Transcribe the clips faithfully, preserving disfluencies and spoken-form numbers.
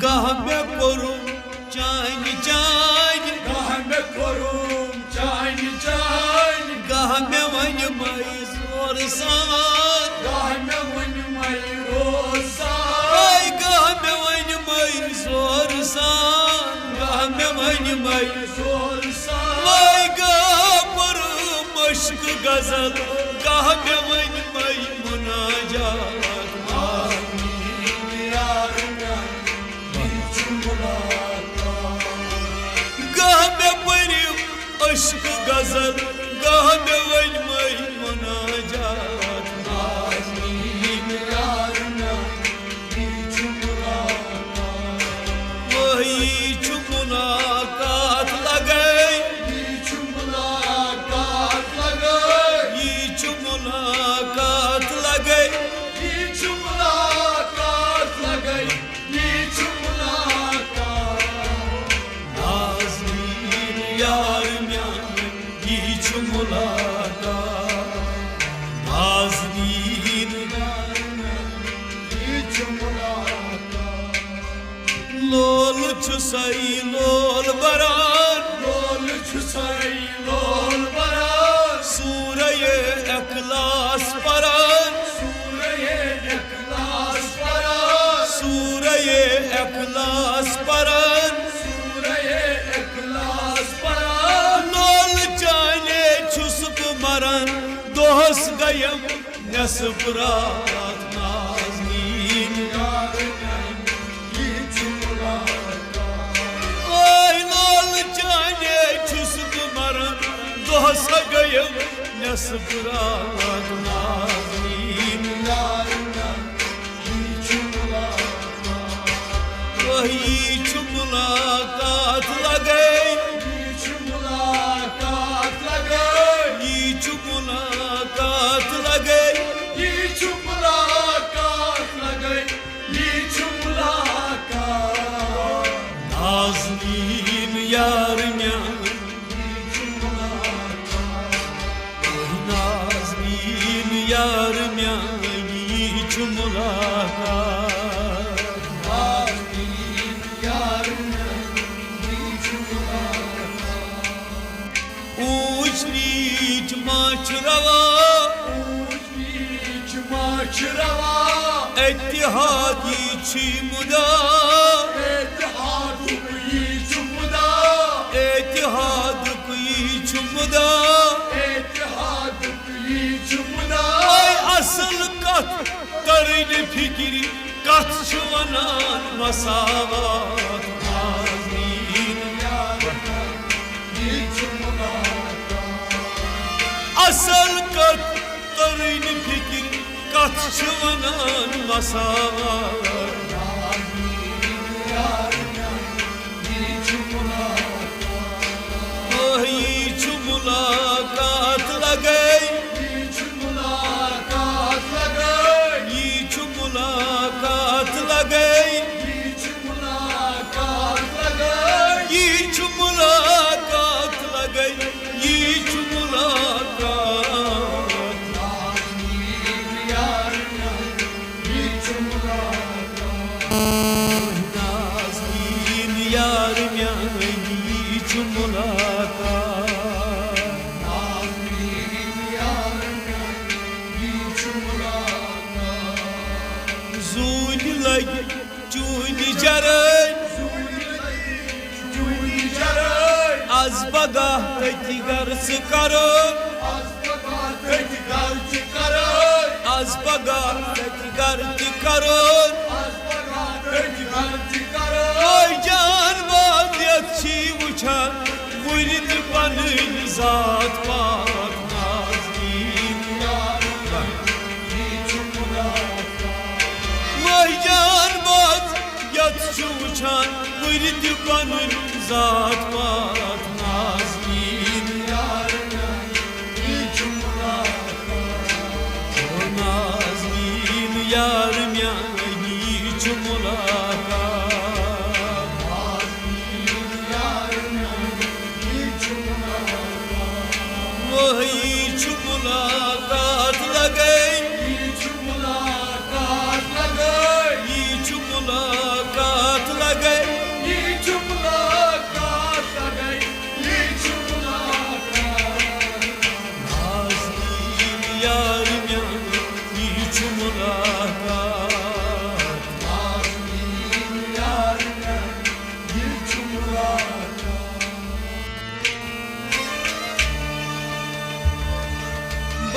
گاہ مےٚ کوٚرُم چانہِ چانہِ، گاہ مےٚ کوٚرُم چانہِ چانہِ، گاہ مےٚ ؤنۍ مَے زورٕ سان، گاہ مےٚ ؤنۍ مَے روز سان۔ اے گاہ مےٚ ؤنۍ مَے زورٕ سان، گاہ مےٚ ؤنۍ مَے زورٕ سان۔ اے گاہ پٔرٕم عشق غزل، گاہ مےٚ ؤنۍ مَے مناجات۔ گاہ مےٚ پٔرِم عشق غزل، گاہ مےٚ ؤنۍ مَے مناجات۔ وٲے یی چھُ مُلاقات لگے، یی چھُ مُلاقات لگے، یی چھُ مُلاقات لگے، یی چھُ مُلاقات لگے، یی چھُ مُلاقات۔ نازنیٖن یار میٛانہِ، یی چھُ مُلاقات۔ نازنیٖن یار میٛانہِ، یی چھُ مُلاقات۔ لول چھُ سَے لول بَران، لول چھُ سَے لول بَران۔ سورہ اخلاص پَران، سورہ اخلاص پَران۔ سورہ اخلاص پَران، سورہ اخلاص پَران۔ لول چانے چھُس بہٕ مَران، دۄہَس گٔیم نٮ۪صٕف راتھ۔ نازنیٖن یار میٛانہِ، یی چھُ مُلاقات۔ اے لول چانے چھُس بہٕ مَران، دۄہَس گٔیم نٮ۪صٕف راتھ۔ نازنیٖن یار میٛانہِ، یی چھُ مُلاقات۔ وٲے یی چھُ مُلاقات لگے، یی چھُ مُلاقات لگے، یی چھُ مُلاقات لگے، یی چھُ مُلاقات لگے، یی چھُ مُلاقات۔ نازنیٖن یار میٛانہِ، یی چھُ مُلاقات۔ نازنیٖن یار میٛانہِ، یی چھُ مُلاقات۔ نازنیٖن یار میٛانہِ، یی چھُ مُلاقات۔ اوٗنچ نیٖچ ما چھُ روا؟ اوٗنچ نیٖچ ما چھُ روا؟ اتحادی چھُے مُدا۔ اتحادُک یی چھُ مُدا۔ اتحادُک یی چھُ مُدا۔ اتحادُک یی چھُ مُدا۔ اے اصل کتھ ترٕنۍ فکرِ، کتھ چھِ ونان مساوات۔ نازنیٖن یار میٛانہِ، یی چھُ مُلاقات۔ اصل کتھ ترٕنۍ فکرِ، کتھ چھِ ونان مساوات۔ نازنیٖن یار میٛانہِ، یی چھُ مُلاقات۔ وٲے یی چھُ مُلاقات لگے، یی چھُ مُلاقات لگے، یی چھُ مُلاقات لگے، یی چھُ مُلاقات لگے، یی چھُ مُلاقات لگے، یی چھُ مُلاقات۔ نازنیٖن یار میٛانہِ، یی چھُ مُلاقات۔ نازنیٖن یار میٛانہِ، یی چھُ مُلاقات۔ نازنیٖن یار میٛانہِ، یی چھُ مُلاقات۔ زوٗنہِ لگہِ چوٗنہِ جرٲے۔ چوٗنہِ جرٲے۔ از پگاہ تٔتھۍ گرٕ ژٕ کرو۔ از پگاہ تٔتھۍ گرٕ ژٕ کرو۔ از پگاہ تٔتھۍ گرٕ ژٕ کرو۔ از پگاہ تٔتھۍ گرٕ ژٕ کرو۔ اے جان باز یتھ چھی وٕچھان، وُرِ تہِ پنٕنۍ ذات پات۔ نازنیٖن یار میٛانہِ، یی چھُ مُلاقات۔ وٲے جان باز یتھ چھُ وٕچھان، وُرِ تہِ پنٕنۍ ذات پات۔ نازنیٖن یار میٛانہِ، یی چھُ مُلاقات۔ او نازنیٖن یار میٛانہِ، یی چھُ مُلاقات۔ نازنیٖن یار میٛانہِ، یی چھُ مُلاقات۔ وٲے یی چھُ مُلاقات لگے، یی چھُ مُلاقات لگے، یی چھُ مُلاقات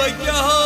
کیٛاہ